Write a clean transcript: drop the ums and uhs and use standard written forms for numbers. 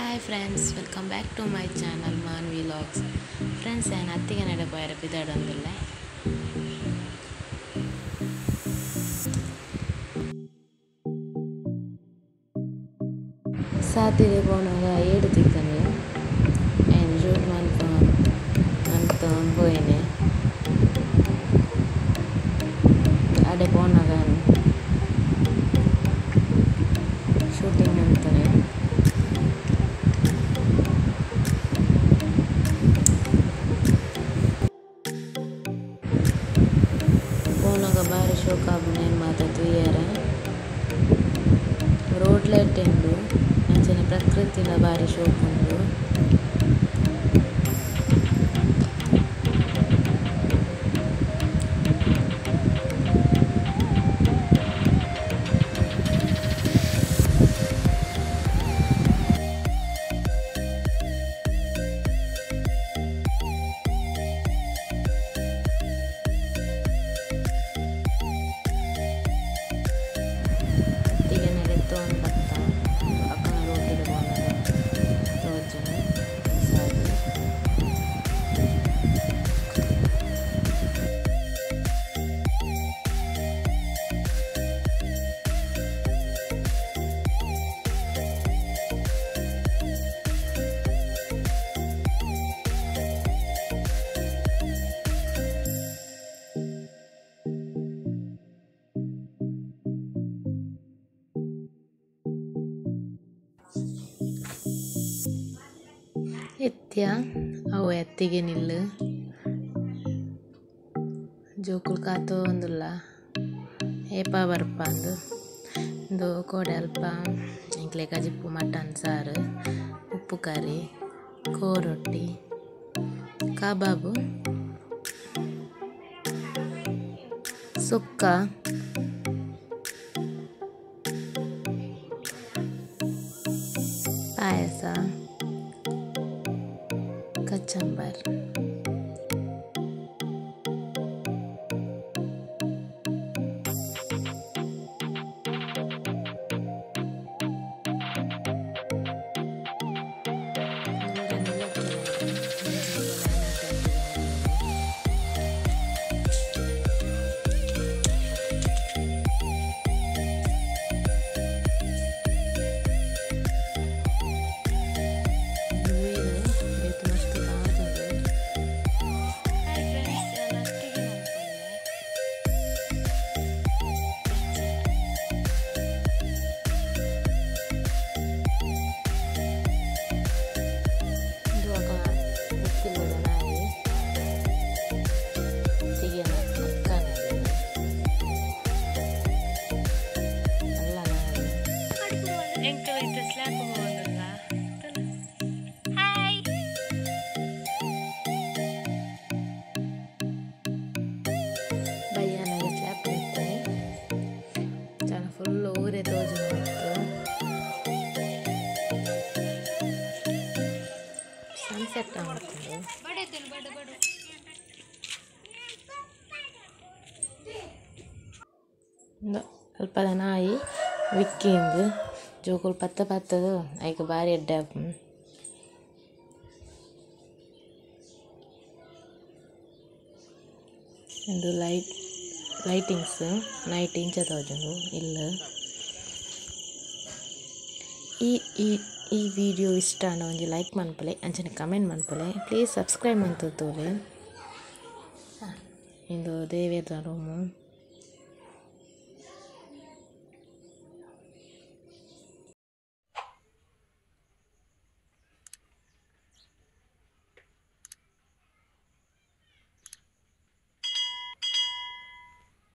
Hi friends, welcome back to my channel Manvi Vlogs. Friends, I ಅತ್ತಿಗೆ ನಡೆ ಪೋಯೆರೆ ಪಿದಡೊಂದುಲ್ಲೆ. ಸಾತಿಡೆ ಪೋನಗ ಏಡು ತಿಕ್ಕಂಡು ಐನ್ ಶೂಟ್ ಮನ್ಪೊಂದು ಪೋಯಿನೆ. ಅಡೆ ಪೋನಗ ಶೂಟಿಂಗ್ ಅಂತಾನೆ. ಪೋನಗ ಬಾರಿ ಶೋಕ ಆಪುಂಡು ಮಾತ ತೂಯೆರೆ. ರೋಡ್ ಲೈಟ್ ಉಂಡು, ಅಂಚನೆ ಪ್ರಕೃತಿಲ ಬಾರಿ ಶೋಕು ಉಂಡು. ಎತ್ಯ ಅವು ಎತ್ತಿಗೆ ನಿಲ್ಲು ಜೋಕುಲು ಕಾತೊಂದುಲ್ಲ ಏಪ ಬರ್ಪಂದು. ಇಂದು ಕೋಡೆ ಅಲ್ಪ ಎಂಕ್ಲೆ ಕಜಿಪು ಮಟನ್ ಸಾರು, ಉಪ್ಪು ಕರಿ, ಕೋರೊಟ್ಟಿ, ಕಬಾಬು, ಸುಕ್ಕ, ಪಾಯಸ, ಕಚಂಬರ್. ಸನ್ಸೆಟ್ ಆಗುತ್ತದೆ. ಅಲ್ಪದ ನಾಯಿ ವಿಕ್ಕಿಂದು ಜೋಕುಲು ಪತ್ತ ಪತ್ತದು ಐಕ್ ಬಾರಿ ಎಡ್ಡೆ ಆಪುಂಡು. ಇಂದು ಲೈಟಿಂಗ್ಸ್ ನೈಟ್ ಇಂಚ ತೋಜುಂಡು ಇಲ್ಲ್. ಈ ಈ ಈ ವಿಡಿಯೋ ಇಷ್ಟ ಆಂಡ ಒಂಜಿ ಲೈಕ್ ಮನ್ಪುಲೆ, ಅಂಚನೆ ಕಮೆಂಟ್ ಮನ್ಪುಲೆ, ಪ್ಲೀಸ್ ಸಬ್ಸ್ಕ್ರೈಬ್ ಮಂತುದು ತೂಲೆ. ಇಂದು ದೇವೆರ್ದ ರೂಮು.